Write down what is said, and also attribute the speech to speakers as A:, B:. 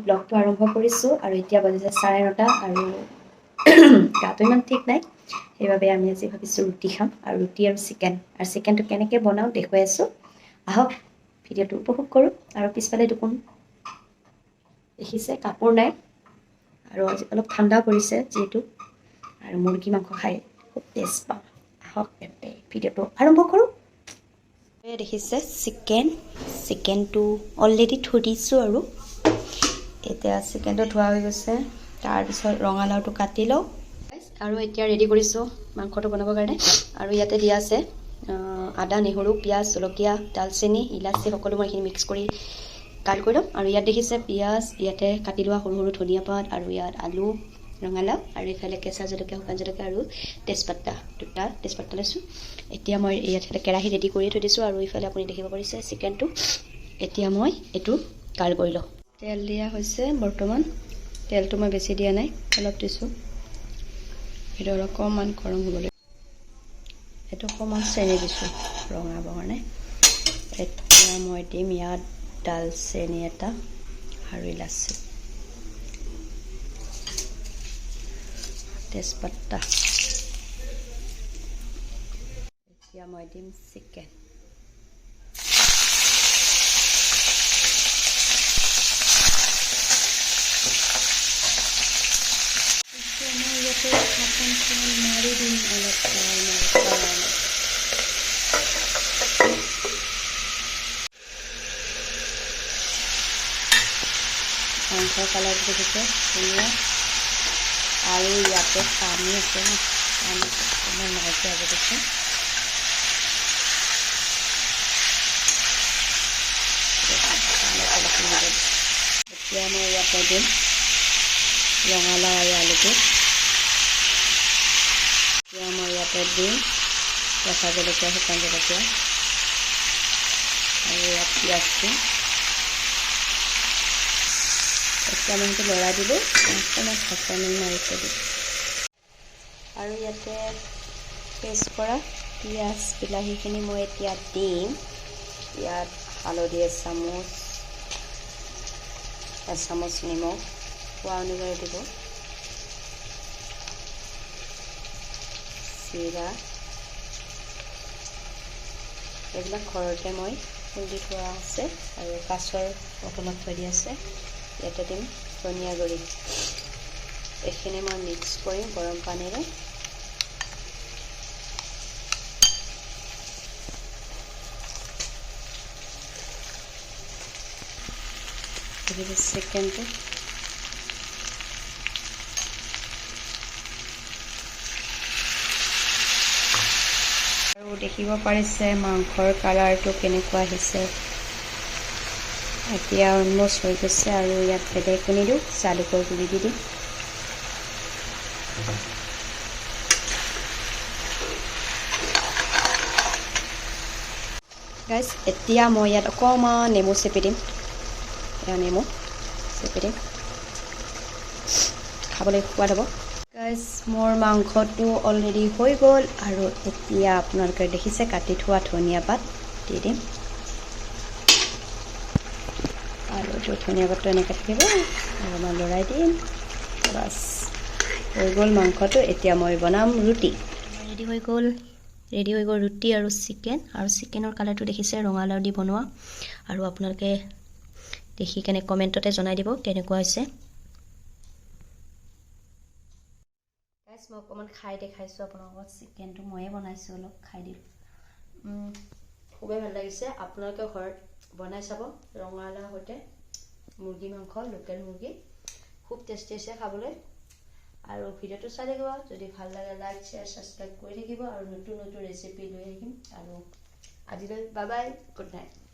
A: ব্লগটো আৰম্ভ কৰিছোঁ। আৰু এতিয়া বাজিছে 9:30 আৰু গাটো ইমান ঠিক নাই, সেইবাবে আমি আজি ভাবিছোঁ ৰুটি খাম আৰু ৰুটি আৰু চিকেন। আৰু চিকেনটো কেনেকৈ বনাওঁ দেখুৱাই আছোঁ, আহক ভিডিঅ'টো উপভোগ কৰোঁ। আৰু পিছফালে দেখোন দেখিছে কাপোৰ নাই আৰু আজি অলপ ঠাণ্ডাও পৰিছে যিহেতু, আৰু মুৰ্গী মাংস খাই খুব টেষ্ট পাওঁ। আহক তেন্তে ভিডিঅ'টো আৰম্ভ কৰোঁ। দেখিছে চিকেনটো অলৰেডি থৈ দিছোঁ আৰু এতিয়া চিকেনটো ধোৱা হৈ গৈছে। তাৰপিছত ৰঙালাওটো কাটি লওঁ আৰু এতিয়া ৰেডি কৰিছোঁ মাংসটো বনাবৰ কাৰণে। আৰু ইয়াতে দিয়া আছে আদা, নহৰু, পিঁয়াজ, জলকীয়া, ডালচেনি, ইলাচি, সকলো মই এইখিনি মিক্স কৰি কাট কৰি ল'ম। আৰু ইয়াত দেখিছে পিঁয়াজ, ইয়াতে কাটি লোৱা সৰু সৰু ধনিয়া পাত, আৰু ইয়াত আলু, ৰঙালাও, আৰু এইফালে কেঁচা জলকীয়া, শুকান জলকীয়া আৰু তেজপাতা, দুটা তেজপাতা লৈছোঁ। এতিয়া মই ইয়াত কেৰাহী ৰেডি কৰিয়ে থৈ দিছোঁ। আৰু ইফালে আপুনি দেখিব পাৰিছে চিকেনটো। এতিয়া মই এইটো কাল কৰি লওঁ। তেল দিয়া হৈছে বৰ্তমান, তেলটো মই বেছি দিয়া নাই, অলপ দিছোঁ। এইটো অকণমান গৰম হ'বলৈ এইটো অকণমান চেনি দিছোঁ ৰঙাবৰ কাৰণে। এতিয়া মই দিম ইয়াত ডালচেনি এটা আৰু ইলাচি, তেজপাতা। এতিয়া মই দিম চিকেন। মই ইয়াতে ঢাকনখন মাৰি দিম অলপ টাইমৰ কাৰণে। মাংসৰ কালাৰটো দেখিছে ধুনীয়া। আৰু ইয়াতে পানী আছে ন, পানী অকণমান নাইকিয়া হ'ব দিছোঁ। এতিয়া মই ইয়াতে দিম ৰঙালাও আৰু আলুটো। এতিয়া মই ইয়াতে দিম কেঁচা জলকীয়া, শুকান জলকীয়া আৰু ইয়াত পিঁয়াজটো। এতিয়া মই সেইটো লৰাই দিলোঁ, অকণমান ঢাকনি মাৰি থৈ দিম। আৰু ইয়াতে পেষ্ট কৰা পিঁয়াজ, বিলাহীখিনি মই এতিয়া দিম। ইয়াত হালধি এচামুচ, এচামুচ নিমখ, খোৱা অনুযায়ী দিব, জিৰা, এইবিলাক ঘৰতে মই খুন্দি থোৱা আছে আৰু কাছৰ বটলত থৈ দিয়া আছে। ইয়াতে দিম ধনিয়া গুড়ি। এইখিনি মই মিক্স কৰিম গৰম পানীৰে। চিকেনটো আৰু দেখিব পাৰিছে মাংসৰ কালাৰটো কেনেকুৱা আহিছে। এতিয়া অলমষ্ট হৈ গৈছে। আৰু ইয়াত বেলেগ একো নিদিওঁ, জালুকৰ গুড়ি দি দিম। গাইজ, এতিয়া মই ইয়াত অকণমান নেমু চেপি দিম। এয়া নেমু চেপি দিম, খাবলৈ সোৱাদ হ'ব। গাইজ, মোৰ মাংসটো অলৰেডি হৈ গ'ল। আৰু এতিয়া আপোনালোকে দেখিছে কাটি থোৱা ধনিয়া পাত দি দিম। আৰু এইটো ধনিয়া পাতটো এনেকৈ থাকিব, অলপমান লৰাই দিম, বাছ হৈ গ'ল মাংসটো। এতিয়া মই বনাম ৰুটি। ৰেডি হৈ গ'ল, ৰেডি হৈ গ'ল ৰুটি আৰু চিকেন। আৰু চিকেনৰ কালাৰটো দেখিছে ৰঙালাও দি বনোৱা। আৰু আপোনালোকে দেখি কেনে কমেণ্টতে জনাই দিব কেনেকুৱা হৈছে। গাইজ, মই অকণমান খাই দেখাইছোঁ আপোনালোকক। চিকেনটো ময়ে বনাইছোঁ, অলপ খাই দিলোঁ। খুবেই ভাল লাগিছে। আপোনালোকে ঘৰত বনাই চাব ৰঙালাওৰ সৈতে মুৰ্গী মাংস, লোকেল মুৰ্গী, খুব টেষ্টি হৈছে খাবলৈ। আৰু ভিডিঅ'টো চাই থাকিব, যদি ভাল লাগে লাইক, শ্বেয়াৰ, ছাবস্ক্ৰাইব কৰি থাকিব। আৰু নতুন নতুন ৰেচিপি লৈ আহিম। আৰু আজিলৈ বাই বাই, গুড নাইট।